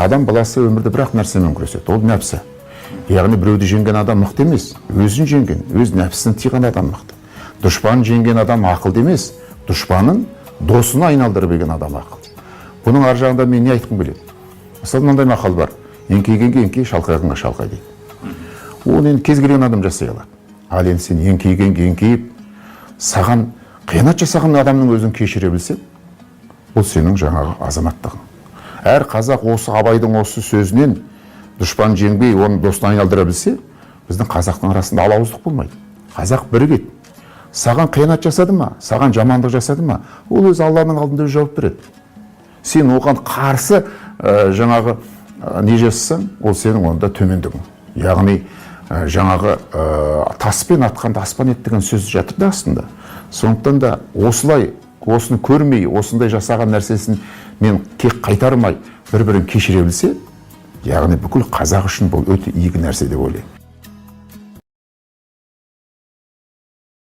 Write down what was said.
Адам баласы өмірде бір ақ нәрсемен күреседі, ол нәпсі. Яғни біреуді жеңген адам мықты емес, өзін жеңген, өз нәпсісін тыйған адам мықты. Дұшпанын жеңген адам ақылды емес, дұшпанын досына айналдырып берген адам ақылды. Бұның ар жағында мен не айтқым келеді? Мысалы, мынандай мақал бар: «Еңкейгенге еңкей, шалқайғанға шалқай» дейді. Оны енді кез келген адам жасай алады. Ал енді сен еңкейгенге еңкейіп, саған қиянат жасаған адамның өзін кешіре білсең, бұл сенің жаңағы азаматтығың. Әр қазақ осы Абайдың осы сөзінен, дұшпан жеңбей, оны досына айналдыра білсе, біздің қазақтың арасында алауыздық болмайды, қазақ бірігеді. Саған қиянат жасады ма, саған жамандық жасады ма, ол өзі Алланың алдында өзі жауап береді. Сен оған қарсы жаңағы не жасасаң, ол сенің онда төмендігің. Яғни жаңағы таспен атқанда аспан ет деген сөз жатыр да астында. Сондықтан да осылай осыны көрмей, осындай жасаған нәрсесін мен кек қайтармай, бір бірін кешіре білсе, яғни бүкіл қазақ үшін бұл өте игі нәрсе деп ойлаймын.